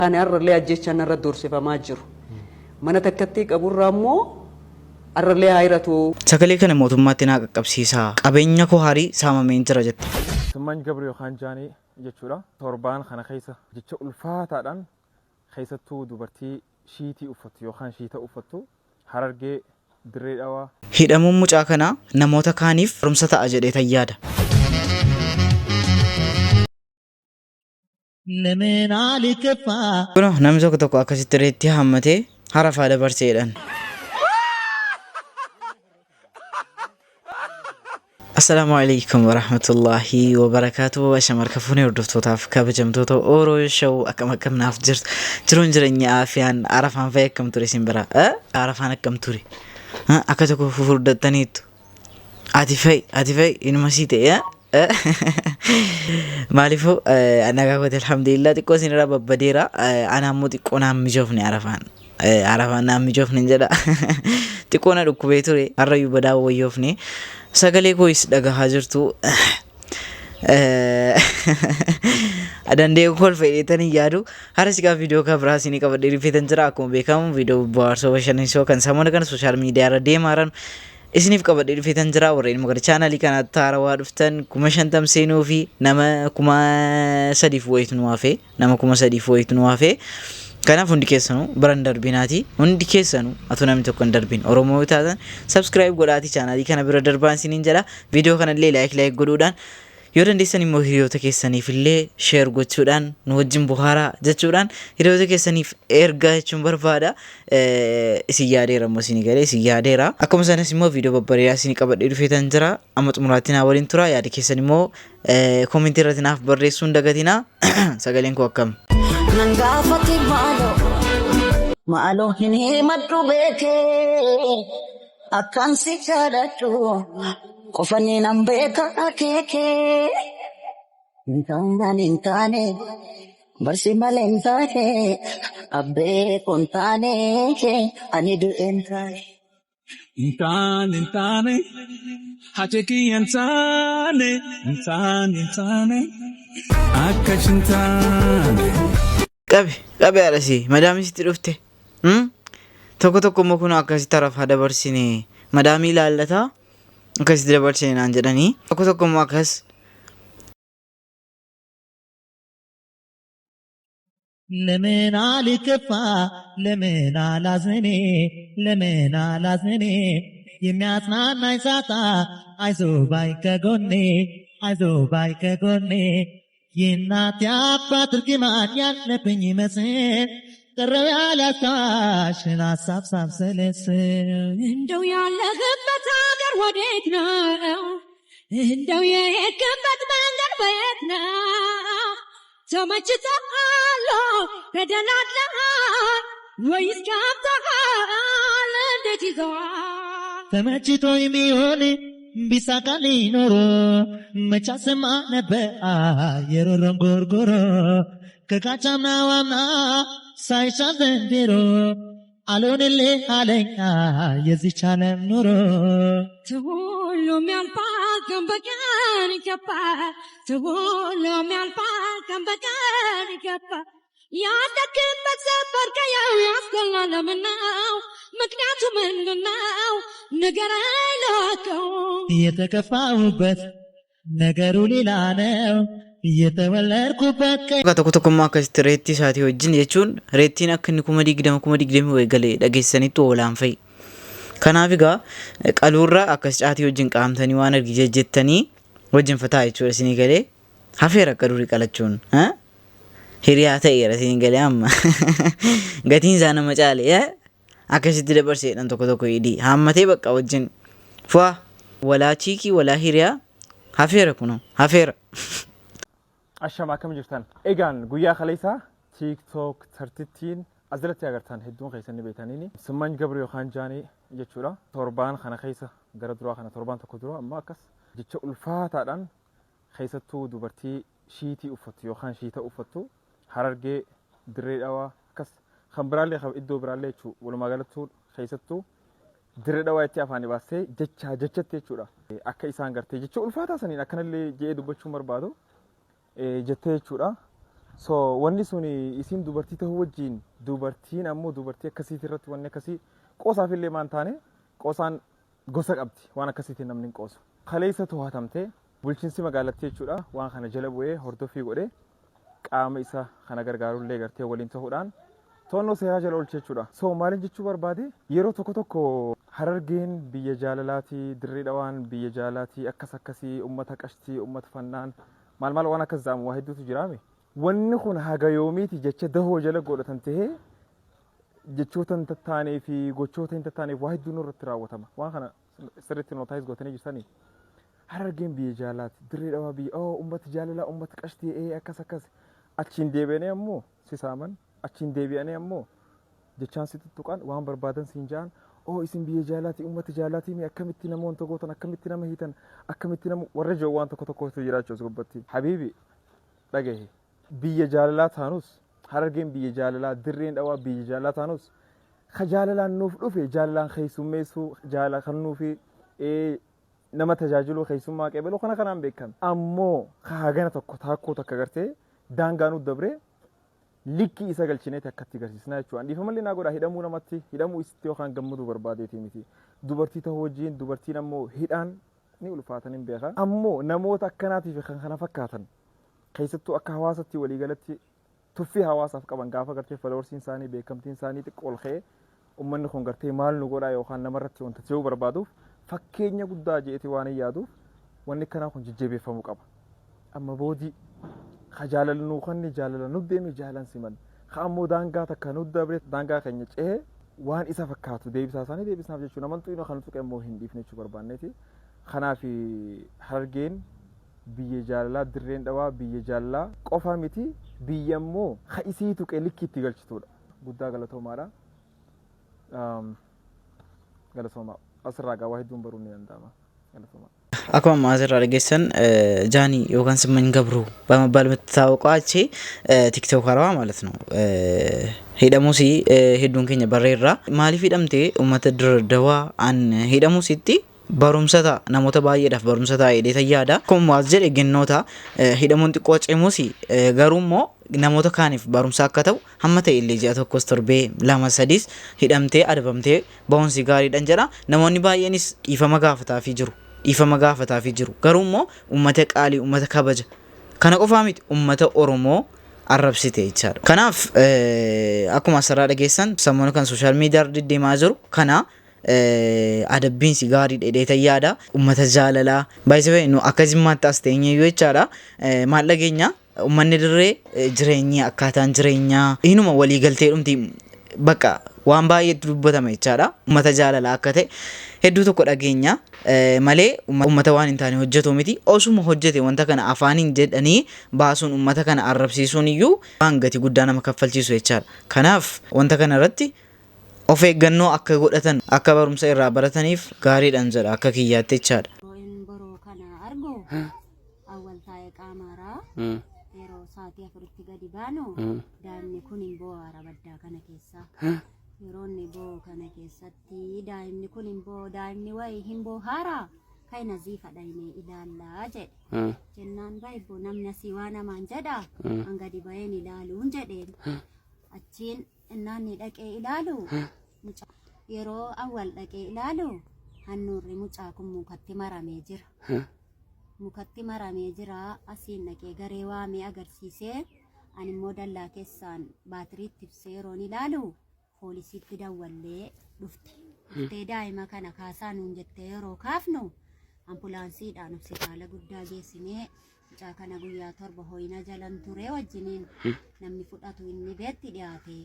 Ani har'allee ajjeechaan narra doorsifamaa jiru. Mana takkattii qaburraa immoo har'allee haa hiratu. Sagalee kana mootummaatti naa qaqqabsiisaa. Qabeenya koo harii saamameen jira jette. Simmany Gabru yookaan Jaanii jechuudha. Torbaan kana keessa jecha ulfaataadhaan keessattuu dubartii shiitii uffattu yookaan shiita uffattu Harargee, Dirree Dhawaa, Hidhamuun mucaa kanaa namoota kaaniif barumsa ta'a jedheetan yaada. Kunoo namni tokko tokko akkasitti reettii haammatee harafaa dabarse jedhan. Assalaamu alaikum warahmatullaahi wabarakaatu. Asham harka fuunee hordoftootaaf kabajamtoota Oro Show akkam akkam naaf jirtu. Jiruun jireenya aafiyaan arafaan fa'i akkam ture isin bira? Arafaan akkam ture? Akka tokko fufurdattaniittu. Ati fa'i ati fa'i inuma sii ta'e. Maaliifuu nagaa kooti alhamdulillah xiqqoo isin irraa babbadeera. Ana ammoo xiqqoo naan mijoofne arafaan. Arafaan naan mijoofne hin jedha. Xiqqoo na dhukkubee ture har'ayyuu badaa wayyoofne. Sagalee koo'is dhagahaa jirtu. Danda'ee kolfa jedheetan hin yaadu. Har'a sigaa viidiyoo kan biraa isinii qabadhee dhufeetan jira. Akkuma beekamu viidiyoo bohaarsoo bashannansiisoo kan samoona kana sooshaal miidiyaa irra deemaa jiran isiniif qabadhee dhufeetan jira. Warreen immoo gara chaanaalii kanaatti haarawaa dhuftan 50,000 seenuu fi nama 3,000 wayitu nu hafe. Nama 3,000 wayitu nu hafe. Kanaaf hundi keessanuu bira hin darbinaati. Hundi keessanuu atoo namni tokko hin darbin Oromoo yoo taatan subscribe godhaatii chaanaalii kana bira darbaan isiniin jedha. Viidiyoo kanallee like like godhuudhaan yoo dandeessan immoo hiriyoota keessaniif illee share gochuudhaan nu wajjin bohaaraa jechuudhaan hiriyoota keessaniif ergaa jechuun barbaada. Isin yaadeera immoo isin galee isin yaadeera. Akkuma sanas immoo viidiyoo babbareedaa isin qabadhee dhufeetan jira. Amma xumuraatti naa waliin tura. Yaada keessan immoo koomentii irratti naaf barreessuu hin dagatinaa. Sagaleen koo akkam? Nan gaafate maaloo maaloo hin himadhu beekee akkan si jaaladhu qofanii nan beeka akeekee. Hin taane hin taane barsi malee hin taane abbee kun taane ani du'e hin taane. Hin taane hin taane hace kiyya hin taane hin taane hin taane akkas hin taane. Qabi qabi haadhasii madaamii sitti dhufte. Hmm? Tokko tokko immoo kun akkasitti arafaa dabarsine madaamii ilaallataa akkasitti dabarsine naan jedhanii tokko tokko immoo akkas ለምን አልከፋ ለምን አላዝን ለምን አላዝን የሚያጽናናኝ ሳጣ አይዞ ባይ ከጎኔ አይዞ ባይ ከጎኔ የእናት የአባት እርግማን ያለብኝ ይመስል ቀረው ያላስታሽን ሀሳብ ሳብሰለስል እንደው ያለህበት ሀገር ወዴት ነው? እንደው የሄድክበት መንገድ በየት ነው? ተመችቶሃል ተደላድለሃል ወይስ ከብቶሃል? እንዴት ይዘዋል? ተመችቶ የሚሆን ቢሳካልኝ ኖሮ መቻስማ ነበር የሮሮን ጎርጎሮ ከካቻምና ዋምና ሳይሻል ዘንድሮ አልሆንልህ አለኝ የዚች ዓለም ኑሮ። ሁሉም ያልፋል ቀን በቀን ይገባል። ሁሉም ያልፋል ቀን በቀን ይገባል። ያደግበት ሰፈር ቀየው ያስጠላል። ለምነው? ምክንያቱ ምንድነው? ንገረኝ ልወቀው። የተከፋሁበት ነገሩ ሌላ ነው የተወለድኩበት ቀ Tokko tokko immoo akkasitti reettii isaatii wajjin jechuun reettiin akka inni 20,000 20,000 wayii gale dhageessanitti oolaan fa'i. Kanaaf egaa qaluurra akkas caatii wajjin qaamtanii waan argi jettanii wajjin fataa jechuudha isinii galee hafeera akka durii qalachuun. Hiriyaa ta'eera isinii galee amma gatiin isaa nama caale akkasitti dabarseedhaan tokko tokko hidhii haammatee bakka wajjin fu'aa walaa chiikii walaa hiriyaa hafeera kunoo hafeera. Ashama akkam jirtan? Egaan guyyaa kaleessaa TikTok tartittiin asirratti agartan hedduun keessan ni beektaniini. Simmany Gabru yookaan Jaanii jechuudha. Torbaan kana keessa gara duraa kana torbaan tokko dura amma akkas jecha ulfaataadhaan keessattuu dubartii shiitii uffattu yookaan shiita uffattu Harargee, Dirree Dhawaa akkas kan biraallee kan iddoo biraallee jechuudha. Walumaa galattuu keessattuu Dirree Dhawaa itti afaanii baastee jechaa jechatti jechuudha. Akka isaan gartee jecha ulfaataa saniin akkanallee je'ee dubbachuun barbaadu jettee jechuudha. So wanni sun isiin dubartii ta'uu wajjin, dubartiin ammoo dubartii akkasiiti irratti wanni akkasii qoosaaf illee maan taane, qoosaan gosa qabdi, waan akkasiitiin namni hin qoosu. Kaleessa to'atamtee bulchiinsi magaalattii jechuudha waan kana jala bu'ee hordoffii godhee qaama isa kana gargaarullee gartee waliin ta'uudhaan to'annoo seeraa jala oolche jechuudha. So maaliin jechuu barbaade, yeroo tokko tokko Harargeen biyya jaalalaatii, Dirree Dhawaan biyya jaalalaatii, akkas akkasii, uummata qashtii, uummata fannaan, maal maal waan akkas zaamu waa hedduutu jiraame. Wanni kun haga yoomiiti jecha dahoo jala godhatan tahee jechoota hin tattaanee fi gochoota hin tattaaneef waa hedduun irratti raawwatama. Waan kana sirriitti notice gootanii jirtanii. Harargeen biyya jaalalaati, Dirree Dhawaa biyya oo uummata jaalalaa, uummata qashtii, ee akkas akkas, achiin deebi'anii ammoo si saaman, achiin deebi'anii ammoo jechaan si tuttuqan, waan barbaadan siin ja'an, oo isin biyya jaalalaati, uummata jaalalaati, mee akkamitti nama wanta gootan, akkamitti nama hiitan, akkamitti nama warra jiru waan tokko tokkotu jiraachuu as gubbatti. Habiibi, dhagahi, biyya jaalalaa taanus, Harargeen biyya jaalalaa, Dirreen Dhawaa biyya jaalalaa taanus, ka jaalalaan nuuf dhufe jaalalaan keessummeessuu, jaalala kan nuufi nama tajaajiluu, keessummaa qeebaluu kana kanaan beekame. Ammoo ka hagana tokko taakkuu takka gartee daangaa nuuf dabree likkii isa galchineeti akkatti agarsiisnaa jechuudha. Dhiifama malee naa godhaa, hidhamuu namatti hidhamuu isitti yookaan gammaduu barbaadeeti miti. Dubartii ta'uu wajjin dubartiin ammoo hidhaan ni ulfaatan hin beeka. Ammoo namoota akkanaatii fi kan kana fakkaatan keessattuu akka hawaasatti waliigalatti tuffii hawaasaaf qaban, gaafa gartee followersiin isaanii, beekamtiin isaanii xiqqoo ol ka'ee, uummanni kun gartee maal nu godhaa yookaan namarratti wanta ta'uu barbaaduuf fakkeenya guddaa je'eeti waan hin yaaduuf wanni akkanaa kun jajjabeeffamuu qaba. Amma boodii ka jaalala nuu kanni jaalala nu deeme jaalan siman, ka ammoo daangaa takka nu dabre, daangaa keenya cehee waan isa fakkaatu deebisaa isaanii deebisnaaf jechuudha. Naman xu'inoo kan tuqe immoo hin dhiifne jechuu barbaanneeti. Kanaaf Harargeen biyya jaalalaa, Dirreen Dhawaa biyya jaalalaa qofa miti, biyya immoo ka isii tuqe likki itti galchituudha. Guddaa galatoomaadha. Galatoomaa. Asirraa gaa waa hedduun baruun ni danda'ama. Galatoomaa. Akkuma ammaa asirraa dhageessan, ጃኒ yookaan ስመኝ ገብሩ በመባል የምትታወቀው አቺ ቲክቶከሯ ማለት ነው። Hidhamuus hedduun keenya barreerra. Maaliif hidhamte? Uummata Dirre Dawaa an hidhamuusitti barumsa ta'a, namoota baay'eedhaaf barumsa ta'a jedhee yaada. Akkuma as jedhe gennoota hidhamuun xiqqoo cimus, garuu immoo namoota kaaniif barumsa akka ta'u hamma ta'e illee ji'a tokkos, torbee lama sadiis hidhamtee adabamtee ba'umsi gaariidhaan jedha. Namoonni baay'eenis dhiifama gaafataafii jiru. Dhiifama gaafataafii jiru. Garuu immoo uummata qaalii, uummata kabaja. Kana qofaa miti, uummata Oromoo arrabsite jechaadha. Kanaaf akkuma asirraa dhageessan sammuu kan social media irra deddeemaa jiru kana adabbiinsi gaariidha jedhee yaada. Uummata jaalalaa baay'isee nu akka Jimmaatti as teenye jechaadha. Maal dhageenya, uummanni Dirree jireenyi, akkaataan jireenyaa inuma waliigaltee dhumti, bakka waan baay'eetu dubbatama jechaadha. Uummata jaalalaa akka ta'e hedduu tokko dhageenya malee uummata waan hin taane hojjetu miti. Osuma hojjete wanta kana afaaniin jedhanii baasuun, uummata kana arrabsiisuun iyyuu waan gatii guddaa nama kaffalchiisu jechaadha. Kanaaf wanta kana irratti of eeggannoo akka godhatan, akka barumsa irraa barataniif gaariidhaan jedha akka kiyyaatti jechaadha. Yeroo boroo kana argu awwal taa'ee qaamaaraa yeroo sa'aatii 4tti gadi baanu daa'imni kun hin boo'aara baddaa kana keessa. Yeroo inni boo'u kana keessatti daa'imni kun hin boo'u, daa'imni wayii hin boo'aara kan naziifa dhaynee ilaallaa jedhe. Jennaan baay'ee namni asii waa namaan jedha, an gadi ba'een ilaaluun jedheen. Achiin innaan ni dhaqee ilaalu, yeroo awwal dhaqee ilaalu handhuurri mucaa kun mukatti maramee jira. Mukatti maramee jira. Asiin dhaqee garee waamee agarsiisee, ani immoo dallaa keessaan baatiriitti ibsee yeroon ilaalu poolisiitti dawwallee dhufte. Dhuftee daa'ima kana kaasaa nuun jettee, yeroo kaafnu ambulaansiidhaan hospitaala guddaa geessinee mucaa kana guyyaa 7 ho'ina jalan ture wajjiniin, namni fudhatu inni beetti dhiyaate.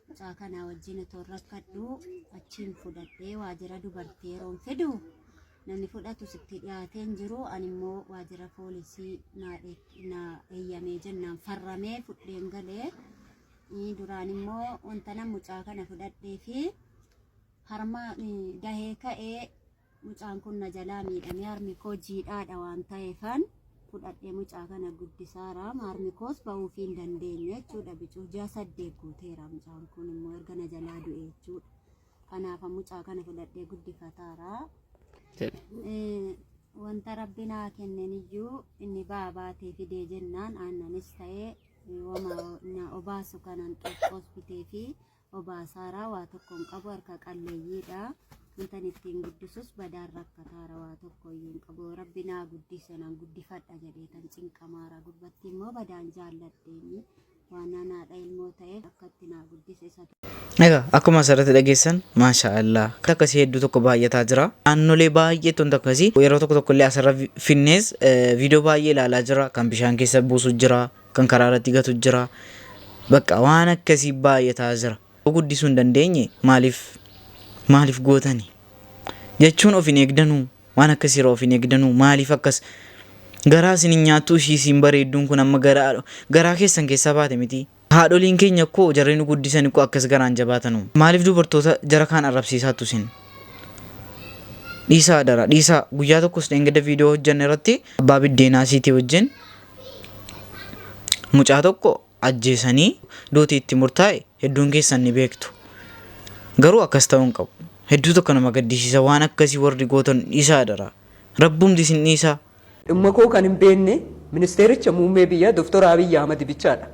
Mucaa kana wajjin otoo rakkadhu achiin fudhadhee waajjira dubartii yeroon fidu namni fudhatu sitti dhiyaateen jiru, ani immoo waajjira poolisii na eeyyamee jennaan farramee fudheen galee. Duraan immoo wanta nan mucaa kana fudhadhee fi harma dahee ka'ee mucaan kun na jalaa miidhamee harmi koo jiidhaadha waan ta'eefan fudhadhee mucaa kana guddisaara. Harmi koos ba'uufii hin dandeenye jechuudha. Bicuu ji'a 8 guuteera mucaan kun immoo erga na jalaa du'e jechuudha. Kanaaf mucaa kana fudhadhee guddifataara. Wanta Rabbi naa kennen iyyuu inni ba'aa baatee fidee jennaan aannanis ta'ee Wama na obaasu kanan xoqqoos bitee fi obaasaara waa tokko hin qabu harka qalleeyyiidha. Wantan ittiin guddisus badaan rakkataara waa tokko iyyuu hin qabu. Rabbi naa guddise nan guddifadha jedhee tan cinqamaara. Gurbatti immoo badaan jaalladheeni waan haadha ilmoo ta'eef akkatti naa guddise isa Egaa akkuma asirratti dhageessan, maasha Allah, akkasii hedduu tokko baay'ataa jira. Naannolee baay'eetu wanta akkasii yeroo tokko tokko illee asirra finnees viidiyoo baay'ee ilaalaa jira. Kan bishaan keessa buusu jira, kan karaa irratti gatu jira. Bakka waan akkasii baay'ataa jira. Guddisuu hin dandeenye maaliif gootani? Jechuun of hin eegdanuu, waan akkasii irraa of hin eegdanuu, maaliif akkas garaa isin hin nyaattuu? Ishii isin bareedduun kun amma garaa keessan keessaa baate miti. Haadholiin keenya koo jarri nu guddisan koo akkas garaan jabaatanu. Maaliif dubartoota jara kaan arrabsiisaattu isin? Dhiisaa dara dhiisaa. Guyyaa tokkos dheengadda viidiyoo hojjanne irratti abbaa biddeenaa siitii wajjin mucaa tokko ajjeesanii duuti itti murtaa'e hedduun keessan ni beektu. Garuu akkas ta'uu hin qabu. Hedduu tokko nama gaddisiisa waan akkasii warri gootan, dhiisaa dara. Rabbumti isin dhiisaa. Dhimma koo kan hin beekne ministeericha muummee biyyaa Dooktor Abiyyi Ahmad bichaadha.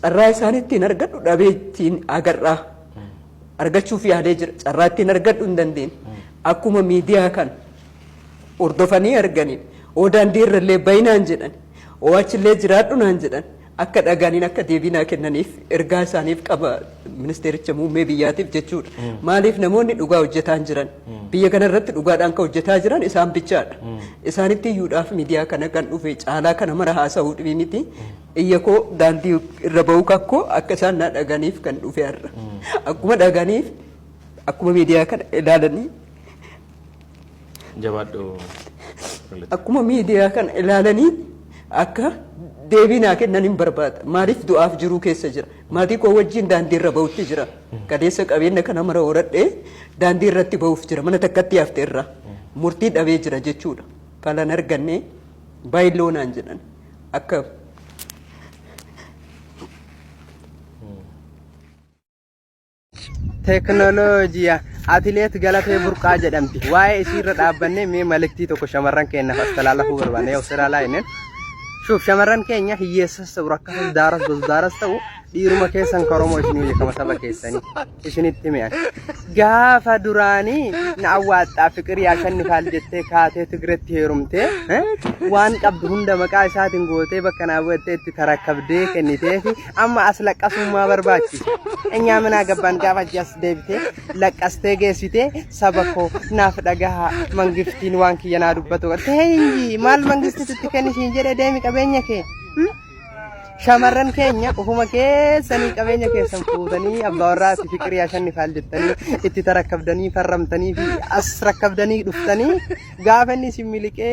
Carraa isaan ittiin argadhu dhabee ittiin agarraa. Argachuuf yaadee jira. Carraa ittiin argadhu hin dandeenye. Akkuma miidiyaa kan hordofanii arganiin oo daandii irrallee bayinaan jedhan, oo achillee jiraadhu naan jedhan, akka dhagaaniin akka deebii naa kennaniif ergaa isaaniif qaba ministeericha muummee biyyaatiif jechuudha. Maaliif namoonni dhugaa hojjetaa hin jiran? Biyya kana irratti dhugaadhaan kan hojjetaa jiran isaan bichaadha. Isaanitti iyyuudhaaf miidiyaa kana kan dhufe caalaa kana mara haasa'uu dhibii miti. Iyya koo daandii irra ba'uu kakkoo akka isaan naa dhaganiif kan dhufe har'a. Akkuma dhaganiif, akkuma miidiyaa kana ilaalanii Jabaadhu. Akkuma miidiyaa kana ilaalanii akka deebii naa kennan hin barbaada. Maaliif du'aaf jiruu keessa jira. Maatii koo wajjin daandii irra ba'utti jira. Kaleessa qabeenya kana mara horadhee daandii irratti ba'uuf jira. Mana takkatti hafte irra. Murtii dhabee jira jechuudha. Falan arganne baay'iloo naan jedhan. Akka Teeknooloojiyaa Atileet Galatee Burqaa jedhamti. Waa'ee isiirra dhaabbannee mee maliktii tokko shamarran keenyaaf astalaalafuu barbaanne yoo siraalaa jenneen. Shuuf, shamarran keenya hiyyeessas ta'u, rakkatas, daaras dosdaaras ta'u, dhiiruma keessan karomoo isinii beekama, saba keessanii isinitti mi'an. Gaafa duraanii na awwaaxxaa fiqirii ashannifaal jettee kaatee Tigiretti heerumtee waan qabdu hunda maqaa isaatiin gootee bakka naa bu'attee itti tarakkabdee kenniteefi amma as laqqasummaa barbaachise. Enyaa minaa gabbaan gaafa achi as deebitee laqqastee geessitee saba koo naaf dhagahaa, mangiftiin waan kiyya naa dubbatu. Teenji maal mangistitu itti kenni siin jedhee, deemi qabeenya kee. Shamarran keenya ofuma keessanii qabeenya keessan fuutanii abbaa warraati fiqirii ashannifaal jettanii itti tarakkabdanii farramtanii fi as rakkabdanii dhuftanii gaafa inni isin miliqee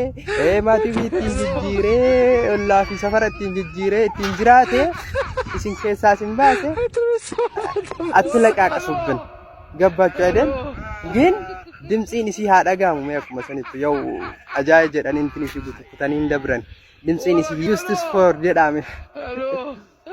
maatii ofii ittiin jijjiiree, ollaa fi safara ittiin jijjiiree ittiin jiraate, isin keessaa isin baase atti laqaaqasubbin gabbachuu አይደል ግን ድምፂin isii haa dhaga'amu. Mee akkuma sanittu yoo ajaa'ib jedhanii intin isii kutanii hin dabran, ድምፂin isii justice for jedhame.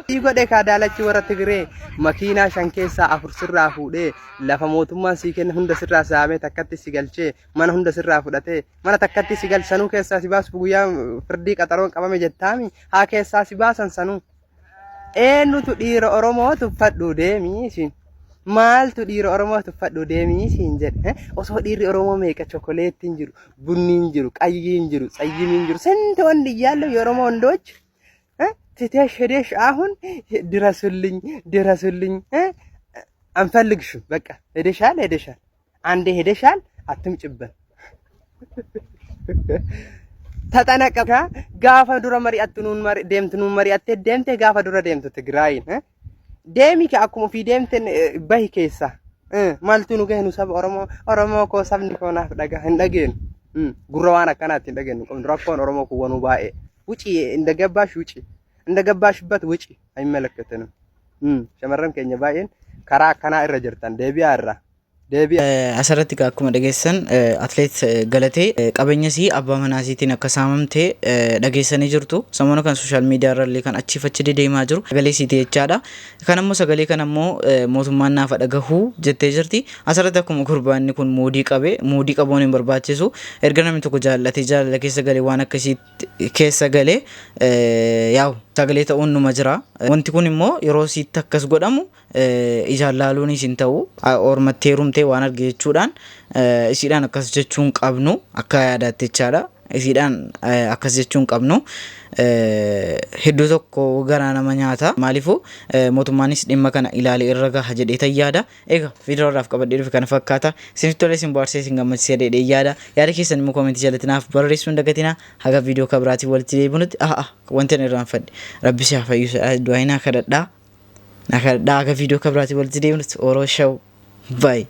Sii godhe kaa daalachi warra Tigree makiinaa shan keessaa afur sirraa fuudhee, lafa mootummaan sii kenne hunda sirraa saamee, takkatti si galchee, mana hunda sirraa fudhatee, mana takkatti si galche, sanuu keessaa si baasu guyyaa firdii qaxaroon qabame jettaami haa keessaa si baasan sanuu. Eenyutu dhiira Oromoo tuffadhu deemii siin? Maaltu dhiira Oromoo tuffadhu deemii siin jedhe? Osoo dhiirri Oromoo meeqa chokoleettiin jiru, bunniin jiru, qayyiin jiru, tsayyimiin jiru, ስንት ወንድ እያለው የኦሮሞ ወንዶች ትተሽ ሄደሽ አሁን ድረሱልኝ ድረሱልኝ አንፈልግሽም። በቃ ሄደሻል ሄደሻል፣ አንዴ ሄደሻል፣ አትምጭብን። ተጠነቀቅ። Gaafa dura mari'attu nuun deemtu nuun mari'attee deemte, gaafa dura deemtu Tigraayin deemi ka akkuma ofii deemte bahi keessa maaltu nu gahe? Nu saba Oromoo, Oromoo koo, sabni koo naaf dhaga hin dhageenu, gurra waan akkanaatti hin dhageenu qabnu. Rakkoon Oromoo kun wanuu baay'ee ውጪ እንደገባሽ ውጪ፣ እንደገባሽበት ውጪ፣ አይመለከተንም። Shamarran keenya baay'een karaa akkanaa irra jirtan deebi'aa irraa. Deebii Asirratti egaa akkuma dhageessan atileet Galatee qabeenya isii abbaa manaa isiitiin akka saamamte dhageessanii jirtu. Samoona kan sooshaal miidiyaa irra illee kan achiif achi dedeemaa jiru sagalee isiiti jechaadha. Kan ammoo sagalee kan ammoo mootummaan naaf dhagahuu jettee jirti. Asirratti akkuma gurbaanni kun muudii qabe muudii qabuun hin barbaachisu. Erga namni tokko jaallatee jaalala keessa galee waan akkasii keessa galee yaa'u sagalee ta'uun numa jira. Wanti kun immoo yeroo isiitti akkas godhamu ijaan laaluunis hin ta'u. Ormatti heerumtee waan arge jechuudhaan isiidhaan akkas jechuun qabnu akka yaadaatti jechaadha. Isiidhaan akkas jechuun qabnu hedduu tokko garaa nama nyaata. Maaliifuu mootummaanis dhimma kana ilaalee irra gaha jedhee tan yaada. Egaa viidiyoo irraaf qabadhee dhufe kana fakkaata. Isinitti tolee isin bohaarsee isin gammachiisee jedhee yaada. Yaada keessan immoo koomentii jalatti naaf barreessuu hin dagatinaa. Haga viidiyoo kabiraatiin walitti deebinutti wanti ani irraanfadhe rabbi si haa fayyisu du'aa naa kadhadhaa. Naa kadhadhaa haga viidiyoo kabiraatiin walitti deebinutti Oroo Show. Bye.